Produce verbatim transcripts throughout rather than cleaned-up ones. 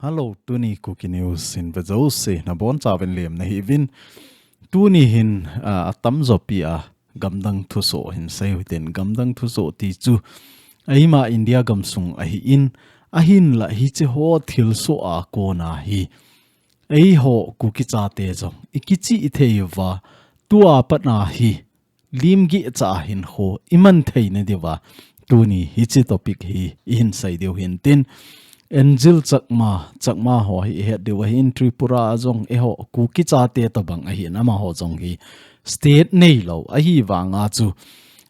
Hello, tuni Kuki News in vejouse nabonchauvin lemna hiuvin. Tuni hin, ah, atamjo pi a gamdang thusoh hin seiu hitin, gamdang thusoh ti chu eima India gamsung ahin, ahinla hiche ho thilsoh a kona hi eiho Kuki chate jong ikichih thei uva, tua pat a hi limgih cha hin ho iman theina diuva tuni hiche topic hi ihin sei diu hintin. Angel Chakma, Chakma ho hi ihet diu ahin, Tripura a jong eiho Kuki chate tobang ahin, amaho jong hi state neilou ahivanga chu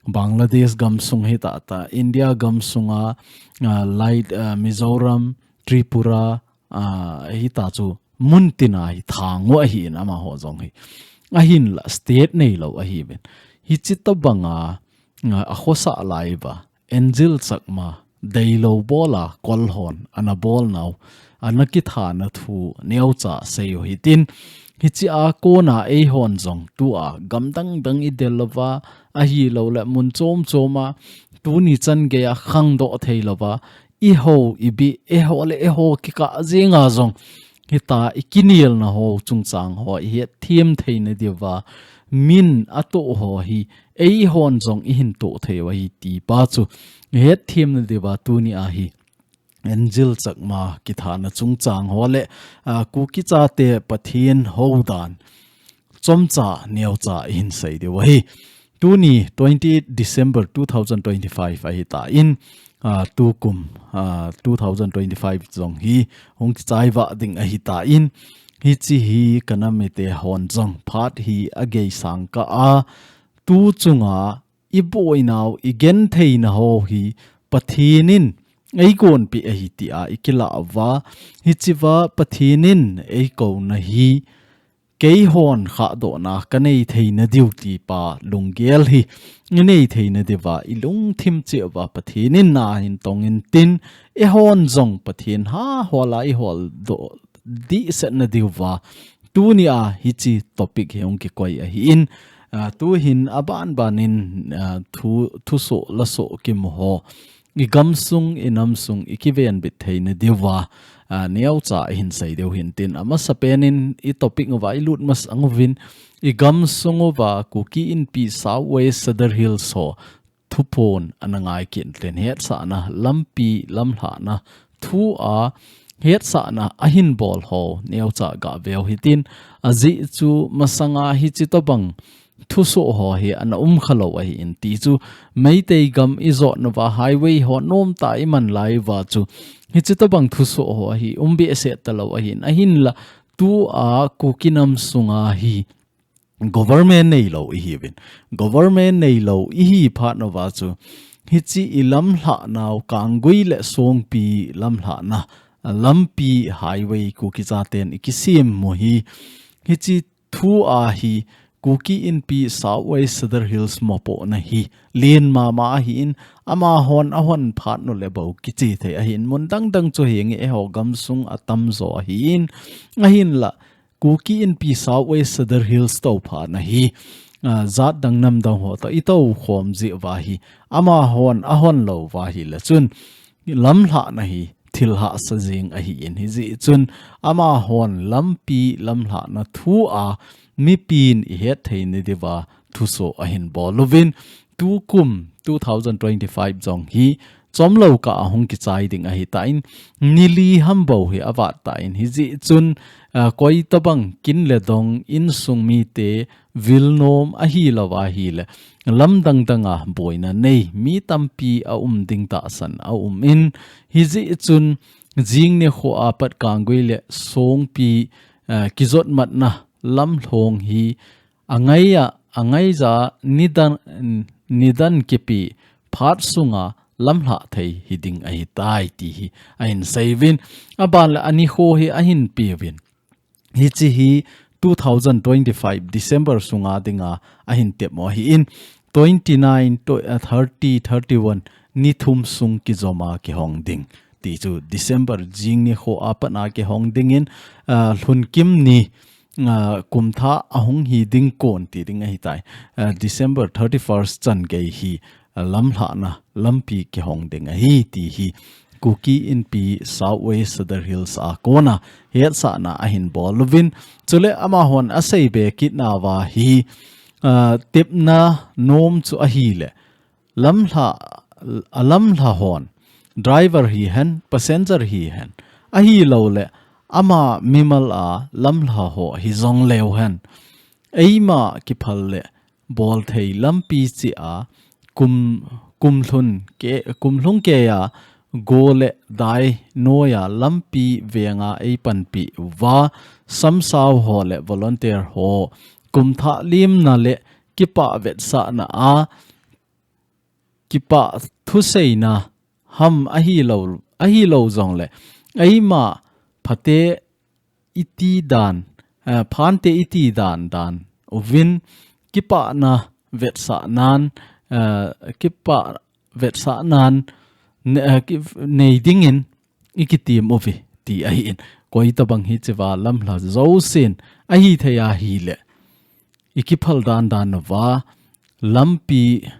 Bangladesh gamsung hi tata, India gamsunga, ah, light, ah, Mizoram, Tripura, ah, hita chu muntina hi thang u ahin, amaho jong hi. Ahinla state neilou ahiuvin. Hiche tobanga, ah, akhohsah lai uva Angel Chakma deilou bola kolhon ana bolnau, ana kithana thu neocha seiu hitin. Hiche a kona eihon jong tua gamdang dang idel uva, ahilouleh mun chom chom a tuni chan geiya khangdoh thei louva, eiho ibi, eiho le eiho kikah jenga jong hita ikinelna ho chungchang ho ihet them theina diuva, min atoh ho hi eihon jong ihin toh thei u ahi ti pa chu ihet themna diuva tuni a hi Angel Chakma kithana chungchang ho le, ah, Kuki chate Pathen houdan chomcha neocha ihin sei diu ahi. Tuni twenty-eight December two thousand twenty-five ahitan, ah, tukum, ah, two thousand twenty-five jong hi hung kichai vah ding ahitan, hiche hi kanam mite hon jong phat hi ageisang kah a, tu chunga iboinau, igentheina ho hi Pathen in eigonpeh ahi tia ikilah uva, hichea Pathen in eikouna hi keihon khahdohna kanei theina diu ti pa lunggel hi inei theina diuva ilungthim cheh uva Pathen in nahin tong intin, eihon jong Pathen hahol a iholdoh dehsetna diuva tuni a hiche topic hi hung kikoi ahin, ah, tuhin aban ban in, ah, thu, thusoh lasoh kimu ho igamsung, inamsung ikivenbit theina diuva, ah, neocha ihin sei diu hintin, amasapen in itopic uva ilut masang uvin, igamsung uva Kuki Inpi South West Sadar Hills ho thuphon ana ngai kit leh hetsahna lampi lamlhahna thu a hetsahna ahin bol ho neocha gaveu hitin, ajeh chu masanga hiche tobang thusoh ho hi ana umkhalou ahin, ti chu Meitei gam ijotnauva highway ho nomtah iman lai uva chu hiche tobang thusoh ho hi um behseh talou ahin, ahinla tua Kuki nam sunga hi government neilou ihiuvin. Government neilou ihi phat uva chu hiche ilamlhahnau Kanggui le Songpi lamlhahna lampi highway Kuki chaten ikisem u hi, hiche thu a hi Kuki Inpi South West Sadar Hills mopohna hi len mama ahin, amahon ahon phat uleh bou kiche thei ahin, mun dang dang chu hinge eiho gamsung atamjo ahin, ahinla Kuki Inpi South West Sadar Hills touphatna hi, ah, jat dang nam dang ho toh itou khom jeh uva hi, amahon ahon lou uva ahileh chun lamlhahna hi thil hahsa jeng ahin, hijeh chun amahon lampi lamlhahna thu a mipin ihet theina diuva thusoh ahin bol uvin, tukum two thousand twenty-five jong hi chomlou kah a hung kichai ding ahitan, ni li ham bou hi avat tan, hijeh chun, ah, koi tobang kin le dong insung mite vil nom ahilou ahileh lamdang dang a boina nei mi tampi aum ding tahsan aum in, hijeh chun jing nikho a pat Kanggui le Songpi, ah, kijotmatna lamlhong hi angai a, angaija nidan, nidan kipe phat sunga lamlhah thei hiding ahitai ti hi ahin seiuvin, aban le ani ho hi ahin peuvin. Hiche hi two thousand twenty-five December sunga dinga ahin tep u ahin, twenty-nine to, uh, thirty, thirty-one ni thum sung kijoma kihong ding. Ti chu December jing nikho a pat a kihong dingin, ah, lhunkim ni, ah, kumthah ahung hi ding kon ti ding ahitai. Ah, December thirty-first chan gei hi, lamlhahna lampi kihong ding ahi ti hi Kuki Inpi South West Sadar Hills a kona hetsahna ahin bol uvin. Chule amahon asei be kit nauva hi, ah, tepna nom chu ahile, lamlha, a lamlha hon, driver hihen, passenger hihen, ahilouleh ama mimal a lamlha ho hijong leu hen, eima kiphal le bolthei lampi chea kum, kumlhun ke, kumlhung keija go le dai noija lampi venga eipanpi uva, samsau ho le volunteer ho kumthah limna le kipah vetsahna a kipah thuseina ham ahilou, ahilou jongle, eima phate iti dan, eh, phante iti dan dan uvin kipahna vetsahnan, eh, kipah vetsahnan ne-, eh, ki-, nei dingin ikitem uve ti ahin. Koitabang hichea lamlha jousen ahithei ahile, ikiphal dan dan uva, lampi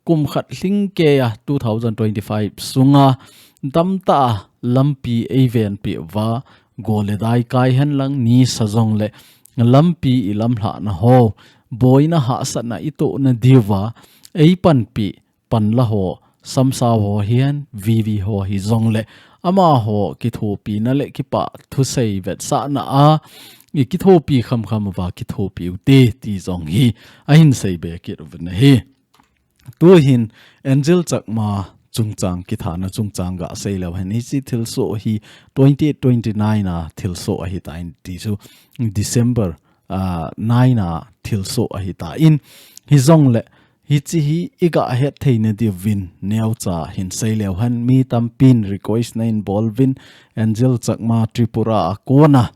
kum khat lhingkeija two thousand twenty-five sunga damtah a lampi eivenpi uva, go le dai kai henlang nisa jongle lampi ilamlhahna ho, boina hahsatna itohna diuva eipanpi panla ho, samsau ho hihen, V V ho hijongle, amaho kithopina le kipah thusei vetsahna a ikithopi khamkham uva kithopi ute ti jong hi ahin sei be kit uvin ahi. Tuhin Angel Chakma chungchang kithana chungchang gasei leu hen, hiche thilsoh hi twenty-eight twenty-nine a thilsoh ahitan ti chu December, ah, nine a thilsoh ahitan, hijongle hiche hi igahet theina diuvin neocha hin sei leu hen, mi tampin request nahin bol uvin, Angel Chakma Tripura a kona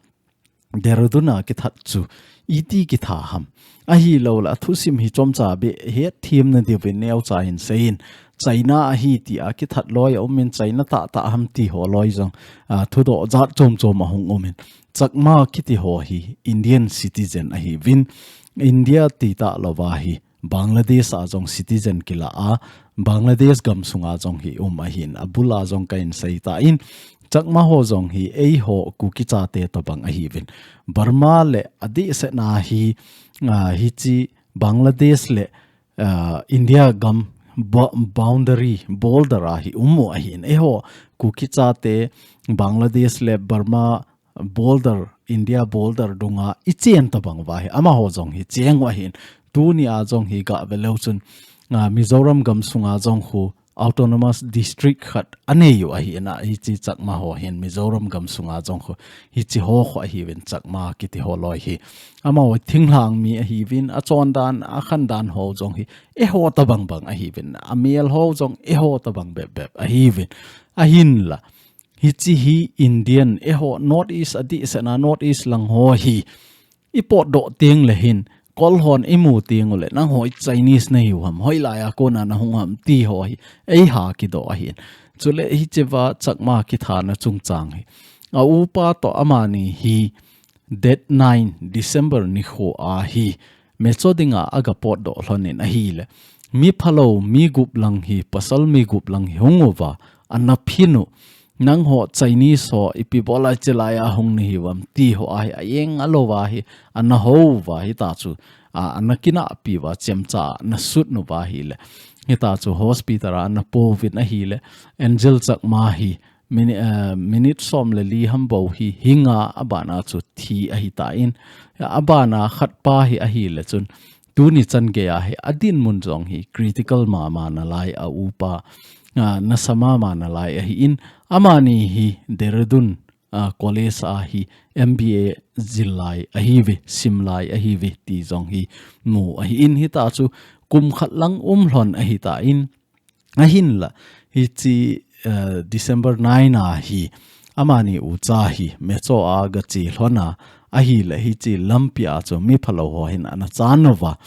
Dehradun a kithat chu iti kitha ham, ahilouleh athusim hi chomcha beh hetthemna diuvin neocha hin seiyin, China ahi tia kithat loi aumin, China tahtah ham ti ho loi jong, ah, thudoh jat chomchom ahung umin, Chakma kiti ho hi Indian citizen ahiuvin, India ti talouva hi Bangladesh a jong citizen kila a, Bangladesh gamsunga jong hi um ahin, abul a jong kahin seitan, Chakma ho jong hi eiho Kuki chate tobang ahiuvin, Burma le adehset a hi, ah, hiche Bangladesh le, ah, India gam bo-, boundary border a hi um u ahin, eiho Kuki chate Bangladesh le Burma border, India border dunga ichen tobang uva hi amaho jong hi cheng u ahin, tunia jong hi gave leu chun, ah, Mizoram gamsunga jong khu autonomous district khat anei u ahin, hiche Chakma ho hin Mizoram gamsunga jong khu hiche ho khu ahiuvin, Chakma kiti ho loi hi amaho thinglhang mi ahiuvin, achondan akhandan ho jong hi eiho tobang bang ahiuvin, amel ho jong eiho tobang bep bep ahiuvin, ahinla hiche hi Indian, eiho North East adehset a North East lang ho hi ipotdoh tengle hin, kol hon imu tengule, nangho Chinese nahiu ham, hoilai a kona nahung ham ti ho hi eiha kidoh ahin. Chule hichea Chakma kithana chungchang hi, aupa toh amani hi date nine December nikho a hi mecho dinga agapotdoh lhonin ahile, mi phalou mi gup lang hi, pasal mi gup lang hi hung uva, ana phin u, nangho Chinese ho ipi bola chelai a hung nahiu ham ti ho a hi, ajeng alouva hi ana hou uva, hitachu, a, ana kinahpi uva, chemcha ana sut uva ahile, hitachu hospital a ana pouvin ahile, Angel Chakma hi mini-, eh, minute som le li ham bou hi hinga, abana chu thi ahitan, abana khatpa hi ahile chun, tuni chan geiya hi adinmun jong hi critical mama nalai, aupa, ah, nasa mama nalai ahin, amani hi Dehradun, ah, college a hi M B A jil lai ahiuve, sim lai ahiuve ti jong hi mu ahin, hitachu kum khat lang um lhon ahitan, ahinla hiche, eh, December nine a hi amani ucha hi mecho a gache lhon a, ahile hiche lampi a chu mi phalou ho hin ana chan uva,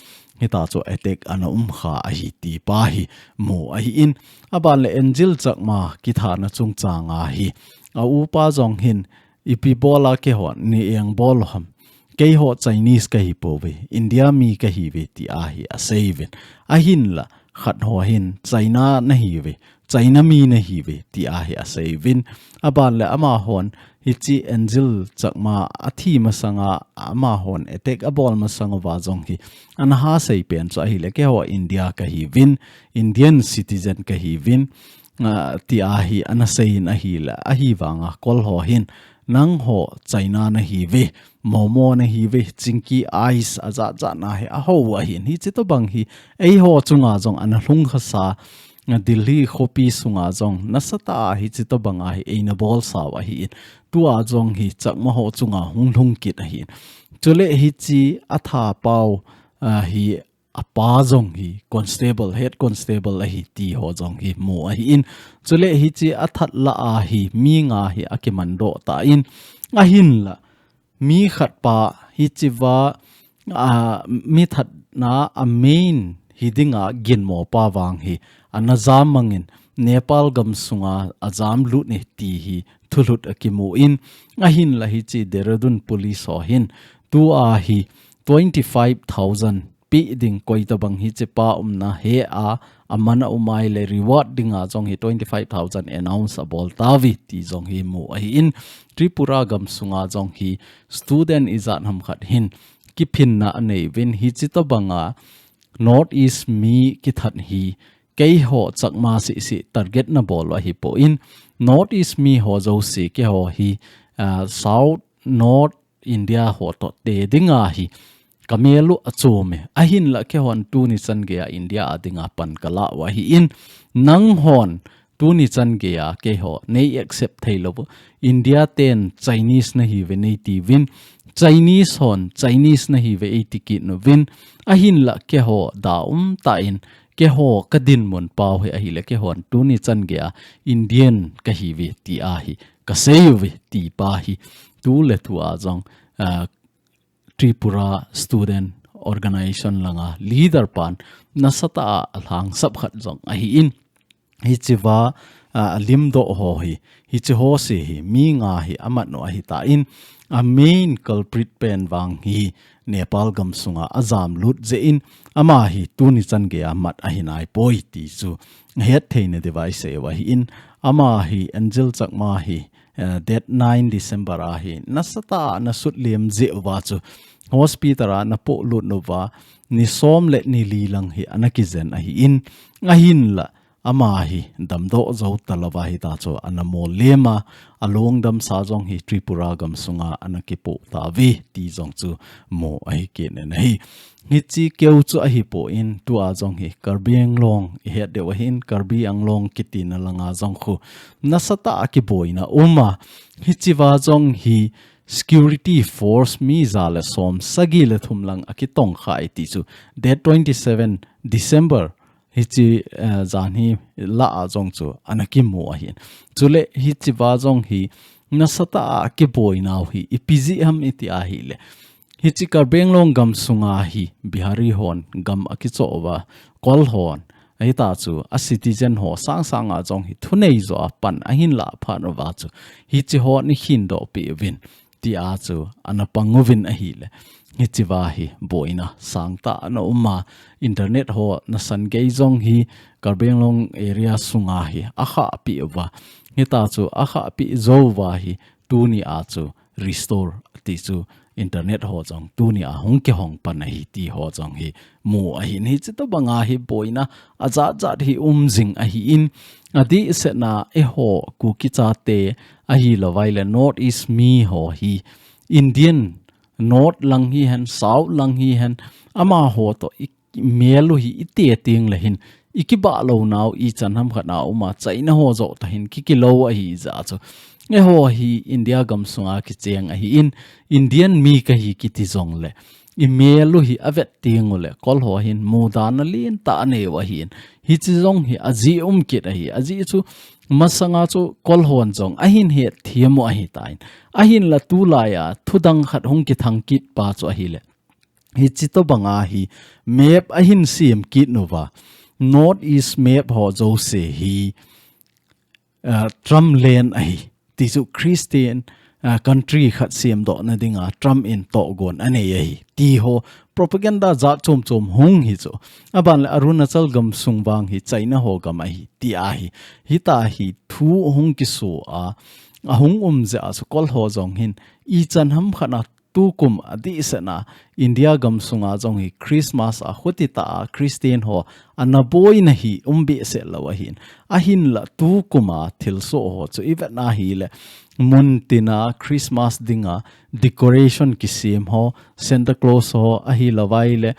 hitachu attack ana umkha ahi ti pa hi mu ahin, aban le Angel Chakma kithana chungchang a hi, aupa jong hin ipi bola keiho nei engbol u ham, keiho Chinese kahi pouve, India mi kahiuve ti a hi aseiuvin, ahinla khat ho hin China nahiuve, China mi nahiuve, tia hi aseiuvin. Aban le amahon, hiche Angel Chakma athi masanga amahon attack abol masang uva jong hi, ana hasei pen chu ahile, keiho India kahiuvin, Indian citizen kahiuvin, ah, tia hi ana seiyin ahile, ahivanga Kol ho hin, nangho China nahiuve, Momo nahiuve, Chinky Ice ajat jat na hi aho ahin, hiche tobang hi, eiho chunga jong ana lhung khasa, Delhi khopi sunga jong, nasatah a hiche tobanga hi eina bolsau ahin. Tua jong hi Chakma ho chunga hung lhung kit ahin. Chule hiche atha pau, ah, hi apa jong hi constable, head constable ahi ti ho jong hi mu ahin. Chule hiche athat lah a hi mi nga hi akimandoh tan. Ahinla, mi khat pa hichea, ah, mi thatna a main hidinga ginmo pa vang hi ana jam mangin Nepal gam sunga ajam lut e ti hi thulhut akimun, ahinla hiche Dehradun police ho hin tua hi twenty five thousand pe ding, koi tobang hiche pa umna hea aman a um ahile reward dinga jong hi twenty five thousand announce abol tauve ti jong hi mu ahin. Tripura gam sunga jong hi student ijat ham khat hin kiphinna aneiuvin, hiche tobanga North East mi kithat hi keiho Chakma seh seh target nabol u ahipon, North East mi ho jouse keiho hi, ah, South North India ho toh te dinga hi kamel u achom e. Ahinla keihon tuni chan geiya India a dinga pan kalah u ahin, nanghon tuni chan geiya keiho nei accept thei lou u. India ten Chinese nahiuve nei tiuvin, Chinese hon Chinese nahiuve eiti kit uvin. Ahinla keiho da um tan, keiho kadinmun pau hi ahile, keihon tuni chan geiya Indian kahiuve tia hi kaseiuve ti pa hi tuletua jong, ah, Tripura Student Organization langa leader pan nasatah a alhangsap khat jong ahin. Hichea, ah, alimdoh ho hi, hiche ho seh hi mi nga hi amat u ahitan, a main culprit pen vang hi Nepal gam sunga ajam lut jeh in, ama hi tuni chan geiya mat ahi naipoi ti chu hetthei nadiuva isei u ahin. Ama hi Angel Chakma hi, eh, date nine December a hi nasatah a ana sutlem jeh uva chu hospital a ana polut uva ni som le ni li lang hi ana kijen ahin, ahinla ama hi damdoh jou talouva hita chu ana mollem a, alungdamsa jong hi Tripura gam sunga ana kipoh tauve ti jong chu mu ahi kit in ahi. Hiche keu chu ahipon, tua jong hi Karbi Anglong ihet diu ahin, Karbi Anglong kitina langa jong khu nasatah a kiboina um a, hichea jong hi security force mi ja le som sagi le thum lang akitongkhai ti chu date twenty seven December hiche, eh, jan hi lah a jong chu ana kimu ahin. Chule hichea jong hi nasatah a kiboinau hi ipi jeh ham iti ahile, hiche Karbi Anglong gam sunga hi Bihari hon gam akichoh uva, Kol hon, ahita chu a citizen ho sangsanga jong hi thunei jo a pan ahin lah phat uva chu, hiche ho nei khindoh peh uvin tia chu ana pang uvin ahile, hichea hi boina sangtah ana um a, internet ho nasan gei jong hi Karbi Anglong area sunga hi akhah peh uva, hita chu akhah peh jou uva hi tuni a chu restore ti chu internet ho jong tuni a hung kihong pan ahi ti ho jong hi mu ahin. Hiche tobanga hi boina ajat jat hi um jing ahin, adehsetna eiho Kuki chate ahilouvai le North East mi ho hi Indian North lang hihen, South lang hihen, amaho toh i mel u hi ite teng le hin, ikibah lounau ichan ham khat a um a, China ho joh tah hin kikilou ahi jeh chu, eiho hi India gam sunga kicheng ahin, Indian mi kahi kiti jong le, imel u hi avet teng u le, Kol ho hin mudahna lentah anei u ahin, hiche jong hi ajeh um kit ahi, ajeh chu masanga chu Kol hon jong ahin hetthem u ahitan, ahinla tulai a thudang khat hung kithang kit pa chu ahile, hiche tobanga hi map ahin sem kit uva, North East map ho jouse hi, ah, Trump land ahi, ti chu Christian, uh, country khat semdoh na dinga Trump in togon anei ahi ti ho propaganda jat chom chom hung hi chu. Aban le Arunachal gam sung vang hi China ho gam ahi ti ahi. Hita hi thu hung kisu a, ahung um jeh a chu kol ho jong hin ichan ham khat a tukum adihsena India gam sunga jong hi Christmas a khuti ta a Christian ho ana boina hi um behseh lo ahin. Ahinla tukum a thilsoh ho chu ivet na hile mun tina Christmas dinga decoration kisem ho, Santa Claus ho ahi lou vai le,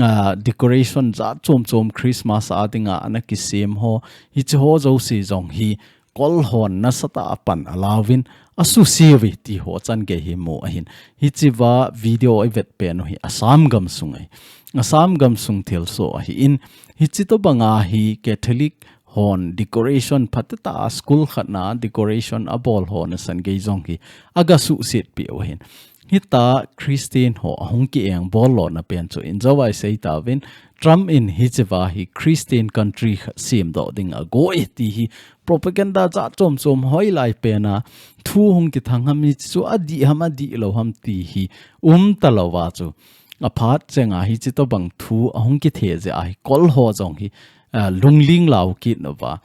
ah, decoration jat chom chom Christmas a dinga ana kisem ho, hichi ho jouse jong hi kol hon nasatah a pan alauvin asusiuve ti ho chan gei hi mu ahin. Hichi va video ivet pen u hi Assam gam sung ahi. Assam gam sung thilsoh ahin. Hichi tobanga hi Catholic hon decoration phatah a school khat na decoration abol ho nasan gei jong hi aga suhset peh u ahin. Hita Christian ho ahung kieng bol lona pen chu in jovai sei tauvin Trump in hichi va hi Christian country khat semdoh ding ago e ti hi propaganda jat chom chom hoilai pen a thu hung kithang ham hichu adih ham adih lou ham ti hi um talou va chu. Aphat chenga hichi tobang thu ahung kithe jeh a hi kol ho jong hi, ah, lungling lau kit nauva.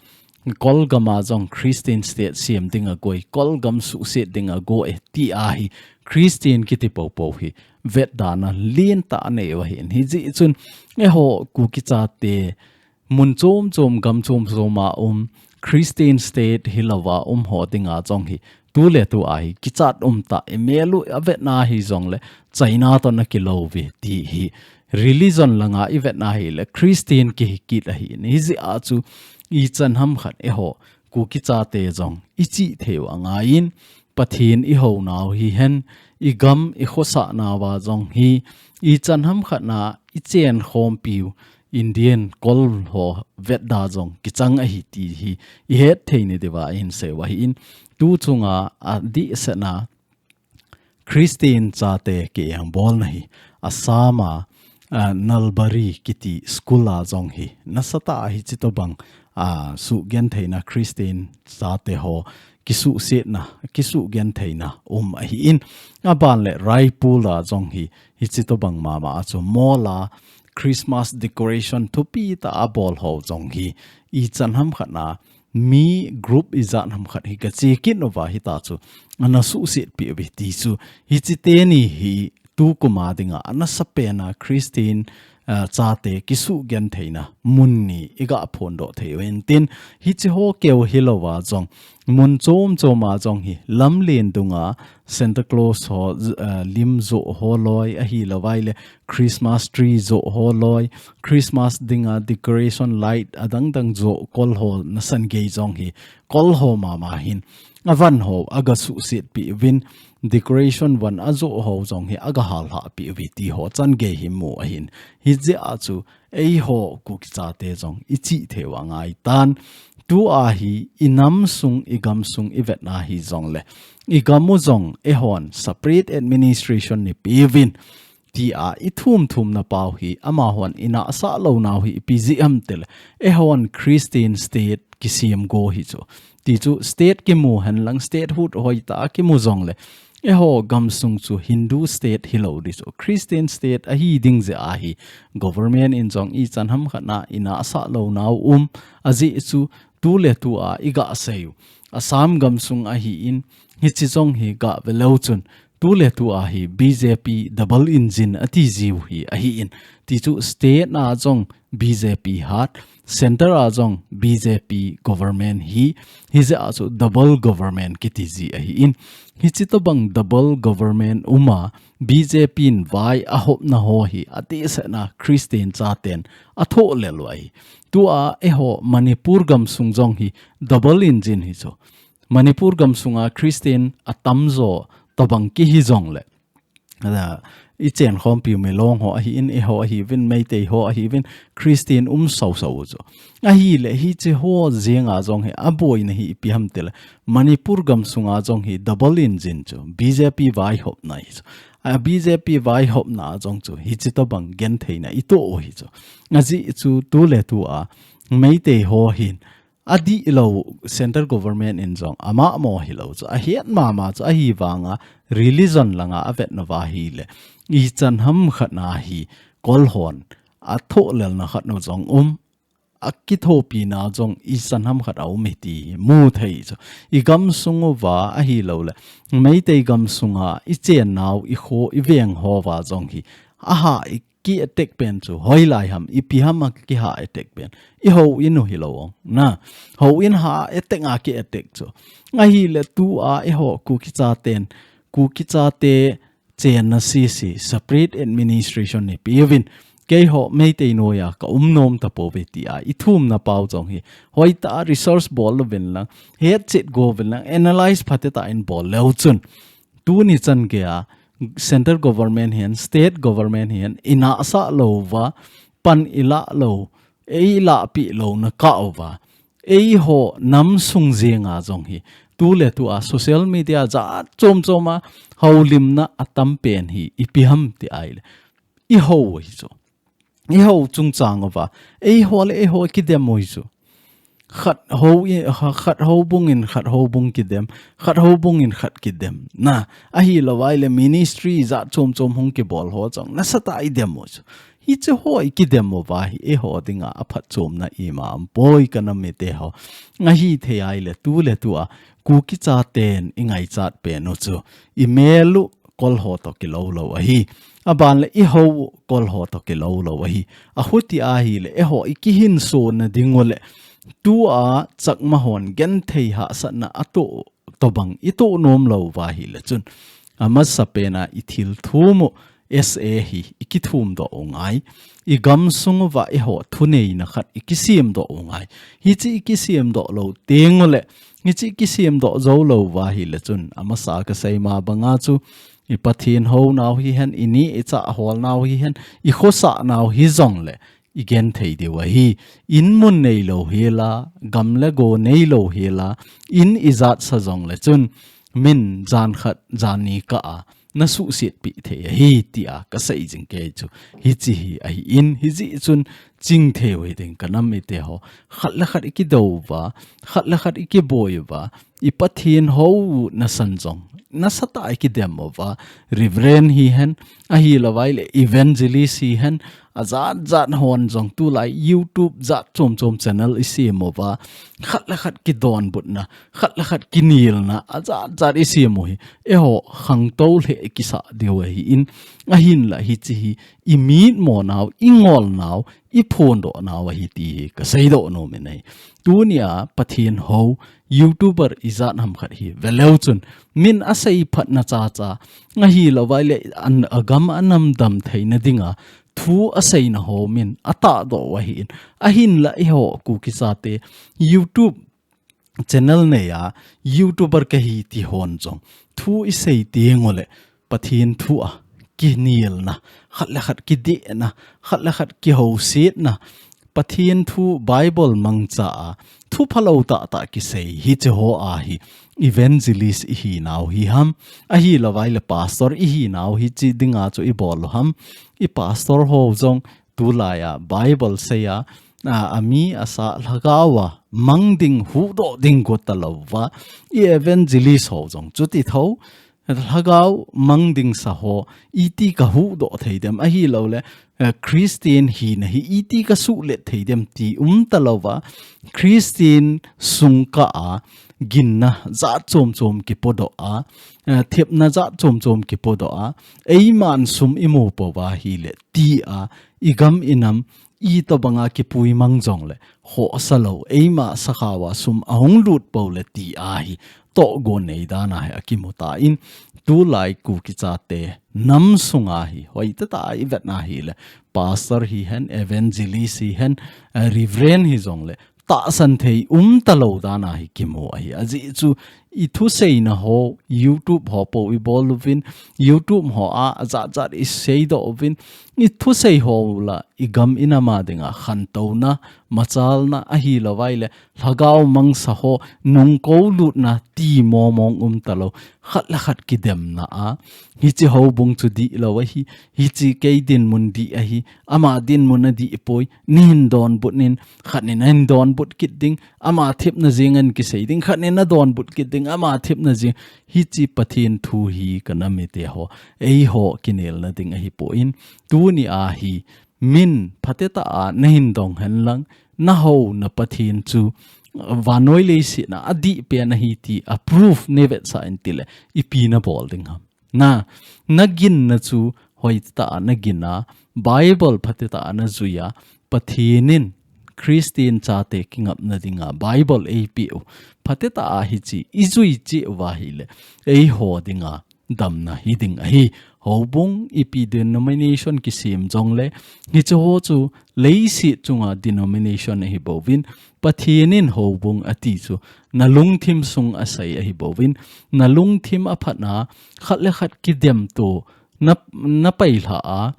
Kol gam a jong Christian state sem ding ago e, kol gam suhset ding ago e, ti a hi Christian kiti popo hi vetdana lentah anei u ahin. Hijeh chun eiho Kuki chate mun chom chom gam chom chom a um Christian state hilouva um ho dinga jong hi tuletu a hi kichat umtah, imel u avetna hi jongle China toh ana kilouve ti hi religion langa ivetna hile Christian kihi kit ahin. Hijeh a chu ichan ham khat eiho Kuki chate jong ichih thei u angaiyin, Pathen ihou nau hihen, igam ikhosah nauva jong hi ichan ham khat na ichen khompiu Indian kol ho vetda jong kichang ahi ti hi ihet thei ni diuva ihin sei u ahin. Tu chunga adihsetna Christian chate kieng bolna hi Assam a, ah, Nalbari kiti school a jong hi nasatah a hichi tobang, ah, suhgentheina Christian chate ho kisuhsetna, kisuhgentheina um ahin. Aban le Raipur a jong hi hichi tobang mama a chu mall a Christmas decoration thupi tah a bol ho jong hi ichan ham khat na mi group ijat ham khat hi gache kit nauva hita chu ana suhset peh uve ti chu hichi teni hi tukum a dinga anasa pena Christian, ah, chate kisuhgentheina mun ni iga phondoh thei u hintin, hichi ho keu hilouva jong mun chom chom a jong hi lamlen dunga Santa Claus ho, ah, lim joh ho loi ahilou vai le Christmas tree joh ho loi, Christmas dinga decoration light adang dang joh kol ho nasan gei jong hi kol ho mama hin avan ho aga suhset peh uvin, decoration van ajoh ho jong hi aga halhah peh uve ti ho chan gei hi mu ahin. Hijeh a chu eiho Kuki chate jong ichih thei u angaitan. Tu a hi inam sung, igam sung ivetna hi jongle, igam u jong eihon separate administration nei peuvin ti a ithum thumna pau hi amahon inahsah lou nau hi ipi jeh ham tile, eihon Christian state kisem go hi chu. Ti chu state kimu henlang statehood hoitah a kimu jongle, eiho gamsung chu Hindu state hilou di chu, Christian state ahi ding jeh a hi government in jong ichan ham khat na inahsah lou nau um, ajeh chu tuletu a iga sei u Assam gamsung ahin, hichi jong hi gave leu chun tuletu a hi B J P double engine ati jiu hi ahin. Ti chu state na jong B J P hat, center a jong B J P government hi, hijeh a chu double government kiti ji ahin. Hichi tobang double government um a B J P in vai ahopna ho hi adehsetna Christian chaten athoh lel u ahi. Tu a eiho Manipur gamsung jong hi double engine hi chu. Manipur gamsunga Christian atamjo tobang kihi jongle, ah, ichen khompiu Milong ho ahin, eiho ahiuvin, Meitei ho ahiuvin, Christian um sau sau u chu. Ahile hichi ho jenga jong hi aboina hi ipi ham tile, Manipur gamsunga jong hi double engine chu, B J P vaihopna hi chu. A B J P vaihopna jong chu hichi tobang gentheina itoh u hi chu. Ajeh chu tuletu a Meitei ho hin adih lou central government in jong ama mo hilou chu ahet mama chu ahivanga religion langa avet nauva ahile ichan ham khat na hi kolhon athoh lelna khat nu jong um, akithopi na jong ichan ham khat a um e ti hi mu thei chu. I gamsung uva ahilou le Meitei gamsunga i chen nau i kho i veng hova jong hi aha i ki attack pen chu hoilai ham ipi ham a kiha attack pen i houin u hilou ong na. Houin ha attack a ki attack chu. Ahile tua eiho Kuki chaten Kuki chate chenna sese separate administration neipeuvin keiho Meitei noiya ka um nom tapouve tia i thumna pau jong hi hoitah a research bol louvin lang hetchet gouvin lang analyze phatecha in bol leu chun tuni chan geiya central government hihen state government hihen i nahsah louva pan i lah lou ei lahpeh louna kah uva eiho namsung jenga jong hi tuletua social media jat chom choma houlimna atam pen hi ipi ham ti ahile i hou hi chu. I hou chungchang uva eiho le eiho kidem u hi chu. Khat hou i- ha- khat houbung in khat houbung kidem, khat houbung in khat kidem na. Ahilou ahile ministry jat chom chom hung kibol ho jong nasatah a i dem u chu. Hiche ho i kidem uva hi eiho dinga aphatchomna ima umpoi ka nam mite ho. Ahithei ahile tuletua Kuki chaten i ngaichat pen u chu i mel u kolho toh kilou lou ahi. Aban le i hou u kolho toh kilou lou ahi. Ahuti ahile eiho i kihinsona ding u le tua Chakma hon genthei hahsatna atoh tobang i toh nom louva ahile chun amasapen a i thil thum u S A hi i kithum doh u ngai. I gamsung uva eiho thuneina khat i kisem doh u ngai. Hiche i kisem doh lou teng u le hiche i kisem doh jou louva ahile chun amasa ka sei ma banga chu i Pathen hou nau hihen i neh i chah hol nau hihen i khosah nau hijong le i genthei diu ahi. In mun neilou hela gam le go neilou hela in i jatsa jong le chun min jan khat jan ni kah a na suhsetpeh thei ahi tia ka sei jing kei chu. Hiche hi ahin hijeh chun chingthei u hiding ka nam mite ho. Khat le khat i kidou uva khat le khat i kiboi uva i Pathen hou u nasan jong nasatah a i kidem uva Reverend hihen ahilou ahile Evangelist hihen ajat jat hon jong tulai YouTube jat chom chom channel i sem uva khat le khat kidonbutna khat le khat kinelna ajat jat i sem u hi eiho khangtou lheh i kisah diu ahin ahinla hiche hi i mitmo nau i ngol nau i phondoh nau ahi ti hi ka seidoh nom in ahi. Tunia Pathen hou YouTuber i jat ham khat hi veleu chun min asei phatna chacha ahilou ahile an agam anam dam theina dinga thu aseina ho min atahdoh u ahin ahinla eiho Kuki chate YouTube channel neiya YouTuber kahi ti hon jong thu i sei teng u le Pathen thu a kinelna khat le khat kidehna khat le khat kihousetna Pathen thu Bible mangcha a thu phalou tahtah kisei hiche ho a hi evangelist i hinau hi ham ahilou ahile pastor i hinau hiche dinga chu i bol u ham i pastor ho jong tulai a Bible sei a a, ami asa lhagao a mang ding huhdoh ding go talouva i evangelist ho jong chuti tho lhagao mang ding sa ho iti ka huhdoh thei dem ahilou le eh, Christian hina hi iti ka suhlet thei dem ti um talouva Christian sung kah a ginna jat chom chom kipodoh a eh, thepna jat chom chom kipodoh a eiman sum i mu pouva ahile ti a i gam i nam itobanga kipui mang jong le khohsa lou eima sakhao a sum ahung lut pou le ti a hi tohgon nei dan a hi akimu tan tulai Kuki chate nam sunga hi hoitah tah a i vetna ahile pastor hihen evangelist hihen eh, reverend hijong le tahsan thei um talou dan a hi kimu ahi ajeh chu i thuseina ho, YouTube ho po i bol uvin, YouTube ho a, a jat jat i seidoh uvin, i thusei ho la, i gam i nam a dinga khantouna, machalna, ahilou vai le, lhagao mangsa ho, nungkou lutna, ti momong um talou, khat le khat kidemna a, hiche houbung chu dihlou ahi, hiche kei dinmun dih ahi, ama dinmun adih poi, nei hin donbut in, khat in ahin donbut kit ding, ama thepna jeng in kisei ding, khat in adonbut kit ding, ama thepna jeng, hiche Pathen thu hi ka nam mite ho, eiho kinelna ding ahipoi, tuni a hi, min phatecha a nei hin dong hen lang, na hou na Pathen chu, vannoi leiset a adih pen ahi ti a proof nei vetsah in tile, ipi na bol ding ham. Na, na ginna chu hoitah a na gin a, Bible phatecha a na jui a, Pathen in Christian chate kingapna dinga Bible eipeh u. Phatecha a hiche, i jui cheh uva ahile, eiho dinga damna hi ding ahi. Houbung ipi denomination kisem jongle, hiche ho chu leiset chunga denomination ahi bouvin, Pathen in houbung ati chu, na lungthim sung asei ahi bouvin, na lungthim a phatna, khat le khat kidemto, na, na pailha a,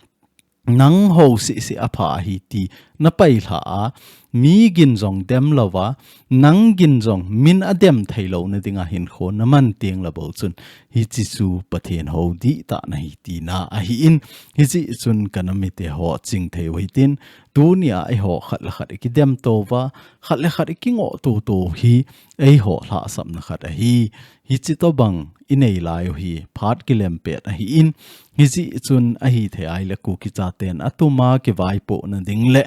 nang ho sisi apha ahi ti, na pailha a, mi gin jong dem louva, nang gin jong min adem thei louna dinga hinkho na man teng le bou chun, hiche chu Pathen hou dihtah na hi tina ahin, hiche chun ka nam mite ho ching thei u hitin, tuni a eiho khat le khat i kidemto uva, khat le khat i kingoh toto hi, eiho lhahsamna khat ahi, hiche tobang i nei lai u hi, phat kilem pet ahin, hiche chun ahithei a ahile Kuki chaten atuma kivaipohna ding le,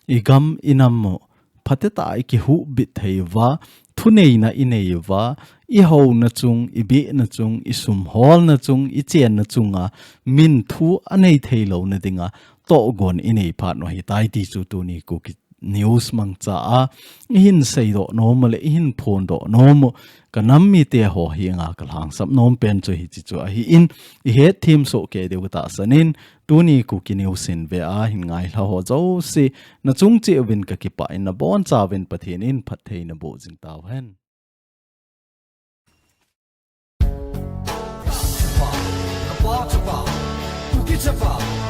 i gam i nam u, phatecha a i kihuhbit thei uva, thuneina i nei uva, i houna chung, i behna chung, i sum holna chung, i chenna chunga, min thu anei thei louna dinga, tohgon i nei phat u ahitai ti chu tuni Kuki News mangcha a, i hin seidoh nom u le, i hin phondoh nom u, ka nam mite ho henga ka lhangsap nom pen chu hiche chu ahin, i hetthem soh kei diu tahsan in, tuni Kuki News in ve a hin ngailha ho jouse, na chung cheh uvin ka kipah in na boncha uvin Pathen in phatthei na boh jing tauhen. Chapa, Chapa, Kuki Chapa.